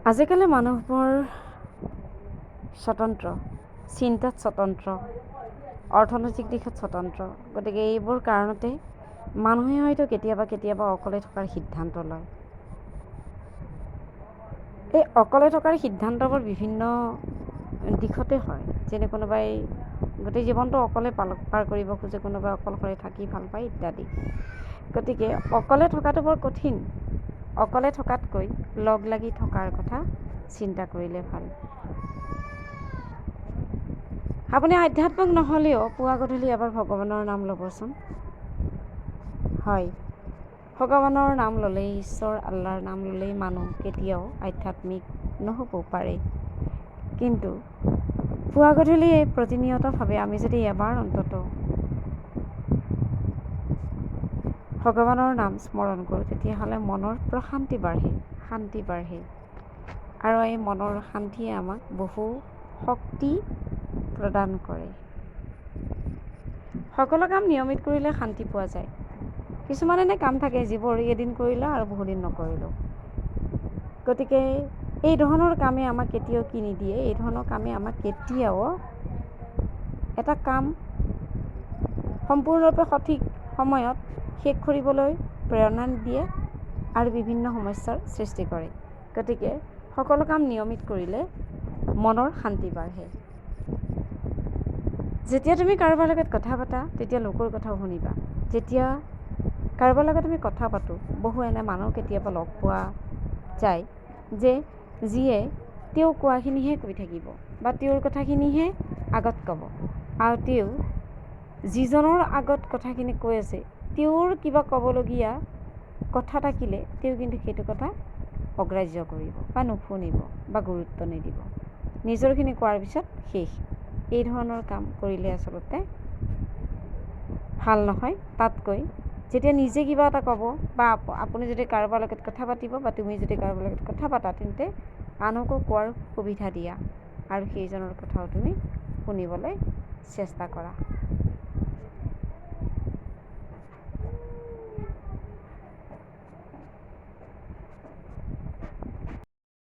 আজিকালি মানুহবোৰ স্বতন্ত্ৰ, চিন্তাত স্বতন্ত্ৰ, অৰ্থনৈতিক দিশত স্বতন্ত্ৰ। গতিকে এইবোৰ কাৰণতে মানুহে হয়তো কেতিয়াবা কেতিয়াবা অকলে থকাৰ সিদ্ধান্ত লয়। এই অকলে থকাৰ সিদ্ধান্তবোৰ বিভিন্ন দিশতে হয়। যেনে কোনোবাই গোটেই জীৱনটো অকলে পাৰ কৰিব খোজে, কোনোবাই অকলশৰে থাকি ভাল পায় ইত্যাদি। গতিকে অকলে থকাটো বৰ কঠিন। অকলে থকাতকৈ লগ লাগি থকাৰ কথা চিন্তা কৰিলে ভাল। আপুনি আধ্যাত্মিক নহ'লেও পুৱা গধূলি এবাৰ ভগৱানৰ নাম ল'বচোন। হয়, ভগৱানৰ নাম ল'লেই, ঈশ্বৰ আল্লাৰ নাম ল'লেই মানুহ কেতিয়াও আধ্যাত্মিক নহ'বও পাৰে। কিন্তু পুৱা গধূলি প্ৰতিনিয়তভাৱে আমি যদি এবাৰ অন্ততঃ ভগৱানৰ নাম স্মৰণ কৰোঁ, তেতিয়াহ'লে মনৰ প্ৰশান্তি বাঢ়ে, শান্তি বাঢ়ে। আৰু এই মনৰ শান্তিয়ে আমাক বহু শক্তি প্ৰদান কৰে। সকলো কাম নিয়মিত কৰিলে শান্তি পোৱা যায়। কিছুমান এনে কাম থাকে যিবোৰ এদিন কৰিলে আৰু বহুদিন নকৰিলেও। গতিকে এই ধৰণৰ কামে আমাক কেতিয়াও কি নিদিয়ে, এই ধৰণৰ কামে আমাক কেতিয়াও এটা কাম সম্পূৰ্ণৰূপে সঠিক সময়ত শেষ কৰিবলৈ প্ৰেৰণা নিদিয়ে আৰু বিভিন্ন সমস্যাৰ সৃষ্টি কৰে। গতিকে সকলো কাম নিয়মিত কৰিলে মনৰ শান্তি বাঢ়ে। যেতিয়া তুমি কাৰোবাৰ লগত কথা পাতা, তেতিয়া লোকৰ কথাও শুনিবা। যেতিয়া কাৰোবাৰ লগত আমি কথা পাতোঁ, বহু এনে মানুহ কেতিয়াবা লগ পোৱা যায় যে যিয়ে তেওঁ কোৱাখিনিহে কৈ থাকিব বা তেওঁৰ কথাখিনিহে আগত ক'ব, আৰু তেওঁ যিজনৰ আগত কথাখিনি কৈ আছে তেওঁৰ কিবা ক'বলগীয়া কথা থাকিলে তেওঁ কিন্তু সেইটো কথা অগ্ৰাহ্য কৰিব বা নুশুনিব বা গুৰুত্ব নিদিব। নিজৰখিনি কোৱাৰ পিছত শেষ। এই ধৰণৰ কাম কৰিলে আচলতে ভাল নহয়। তাতকৈ যেতিয়া নিজে কিবা এটা ক'ব বা আপুনি যদি কাৰোবাৰ লগত কথা পাতিব বা তুমি যদি কাৰোবাৰ লগত কথা পাতা, তেন্তে আনকো কোৱাৰ সুবিধা দিয়া আৰু সেইজনৰ কথাও তুমি শুনিবলৈ চেষ্টা কৰা।